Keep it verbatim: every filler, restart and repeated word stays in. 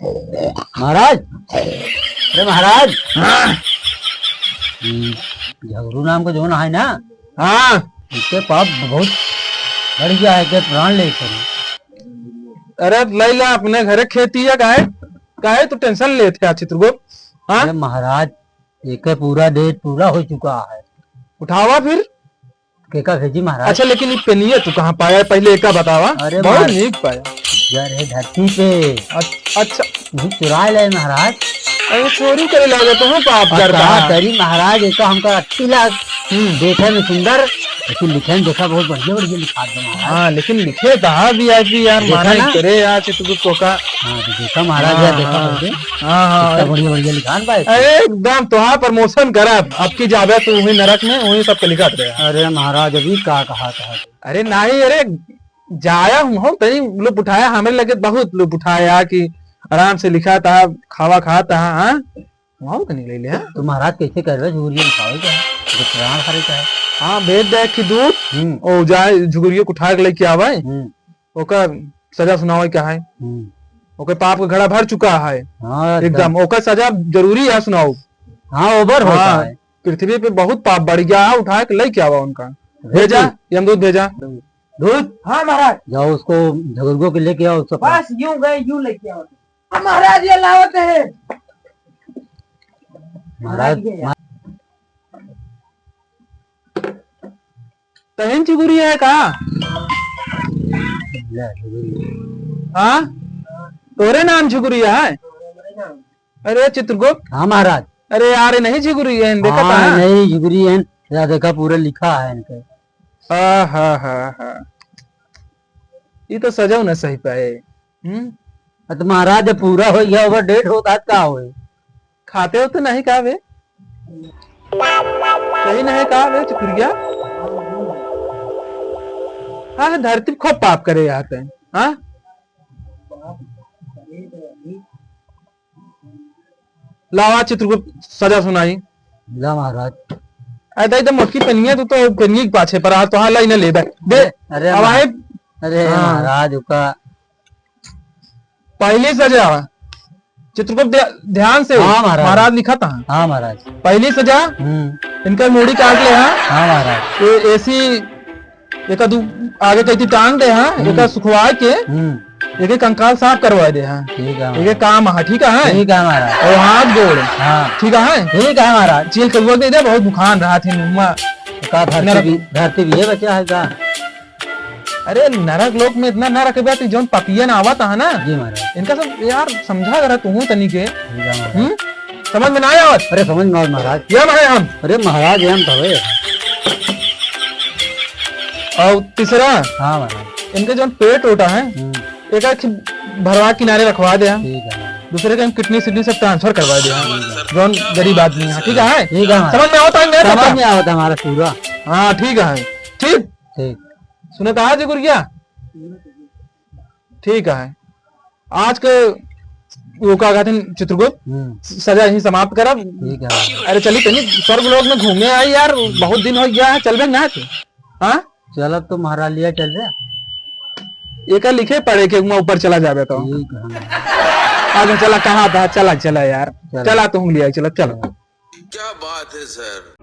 महाराज, अरे महाराज, हाँ। हम्म, झगरू नाम का जौन है ना, हाँ। इनके पाप बहुत बढ़ गया है, के प्राण ले करी। अरे लैला अपने घरे खेती है, काहे, काहे तू tension लेत है चित्रगुप्त? हाँ? अरे महाराज, एके पूरा date पूरा हो चुका है। उठावा फिर। केका भेजी महाराज? अच्छा, लेकिन ई पेनिया तू कहाँ पाया? पहले एका बतावा। अरे बहुत महाराज। नीक पाया। यार, हे धरती पे। अच-, अच्छा। वही चुराए लाए महाराज। अरे चोरी करे लागे तो हूँ पाप और करता कहा है। करी महाराज, एका हमका अच्छी लाग। हम्म। देखे में सुंदर, लेकिन लिखे में देखा बहुत बढ़िया बढ़िया लिखात बा महाराज। हाँ, लेकिन लिखे कहाँ VIP यार, देखा माना ना? करे यार, चित्रगुप्त का। हाँ, तो देखा महाराज, हाँ, यार देखा हाँ। करके। हाँ, हाँ। कितना बढ़िया बढ़िया लिखान बा इसमें। अरे एकदम तोहार promotion करब, अब की जाबे तू वही नरक में, वही सबके लिखत रहे। अरे महाराज, अभी का कहा था? अरे नहीं, अरे जाया हूँ, हम तनी लुप उठाया, हमरे लगे बहुत लुप उठाया कि आराम से लिखा था, खावा खात था, हाँ? वहाँ का निकले ले, हाँ? तो महाराज कैसे करबे, झुगुरिया लिखावे का है, तो प्राण हरे का है। हाँ, भेज दे कि दूध, हम्म। ओ जाए झुगुरिया को उठा के लेके आवे, हम्म। ओकर सजा सुनावे का है। हम्म। ओकर पाप का घड़ा भर चुका है। हाँ, एकदम, एकदम। ओकर सजा जरूरी है सुनाओ। हाँ, over होता हाँ, है। पृथ्वी पे बहुत पाप बढ़ गया है, उठा के लेके आवा उनका। भेज भेजा, दूध। यमदूत भेजा। दूध? हाँ महाराज। जाओ उसको झगड़ुओं के लेके आओ उसको। बस यूं गए, यूं लेके आओ। महाराज ये लावत है। महाराज, महाराज ये मा- तहिन झुगुरिया है का? ले, झुगुरिया। हाँ? तोरे नाम झुगुरिया है? अरे चित्रगुप्त। हाँ महाराज। अरे यार, ये नहीं झुगुरिया है, देखा हाँ, था? नहीं झुगुरिया है, या देखा पूरा लिखा है इनके। आ हा हा हा। ये तो सजाओ ना सही पाए। हम्म? अ, तो महाराज, जब पूरा हो गया, over date होता, तो का होई? खाते हो तो नहीं का बे? सही नहीं का बे, चुकुरिया? हाँ, धरती पे खूब पाप करे यहाँ पे, हाँ? लावा चित्रगुप्त सजा सुनाई। ला महाराज। अरे दाई, तो मोटकी पनिया, तू तो पनिया के पाछे पर आ, तो हाँ लाई ना ले बे। दे, अरे अब आए। महाराज, अरे हाँ। महाराज, ओका पहली सजा, चित्रगुप्त ध्या-, ध्यान से, हाँ, महाराज। महाराज लिखा था। हाँ, महाराज। पहली सजा, हम्म। इनकर मूड़ी काट ले, हाँ। हाँ, महाराज। ये ऐसी, एक दू, आगे कहीं टांग दे, हाँ। हम्म। एक सुखवा के, हम्म। एक कंकाल साफ करवा दे, हाँ। ठीक है, एक महाराज। काम, हाँ, ठीक है। ठीक है, महाराज। और हाथ गोड़, हाँ। ठीक है। ठीक है, महाराज। चील कौआ दे दे, बहुत भुखान रहा थे, मुम्मा। का धरती नरक। भी, धरती भी है बचा है का? अरे, नरक लोक में इतना ना रखे बा, तो जौन पपियन आवत है ना, जी महाराज। इनका सब यार समझा करा तू तनी के। जी महाराज। हम्म? समझ में ना आवत? अरे, समझ में आवत महाराज। ये भाई हम। अरे महाराज, ये हम तो है। और तीसरा, हाँ महाराज। इनके जौन पेट रोटा है, हम्म। एक आँख भरवा किनारे रखवा दे, हाँ। ठीक है महाराज। दूसरे के हम kidney सिडनी सब transfer करवा दे, हाँ। ठीक है। जौन गरीब आदमी है, ठीक है? ठीक है महाराज। समझ में आवत है, नहीं समझ आवत? में आवत है हमारा पूरा। हाँ, ठीक है। ठीक? ठीक। सुने तो आज गुरिया? ठीक है, आज के वो का कहते हैं चित्रगुप्त, हम्म। सजा यहीं समाप्त करब। ठीक है। अरे चली तनी स्वर्ग लोक में घूमे आई यार, बहुत दिन हो गया है, चलबे ना तू? हाँ? चलब तो महाराज लिया चलबे। एका लिखे पढ़े के हुआ ऊपर चला जाबे तो। ठीक है। आगे चला, कहाँ था? चला, चला यार। चला। चला तुम लिया, चला, चला। क्या बात है सर।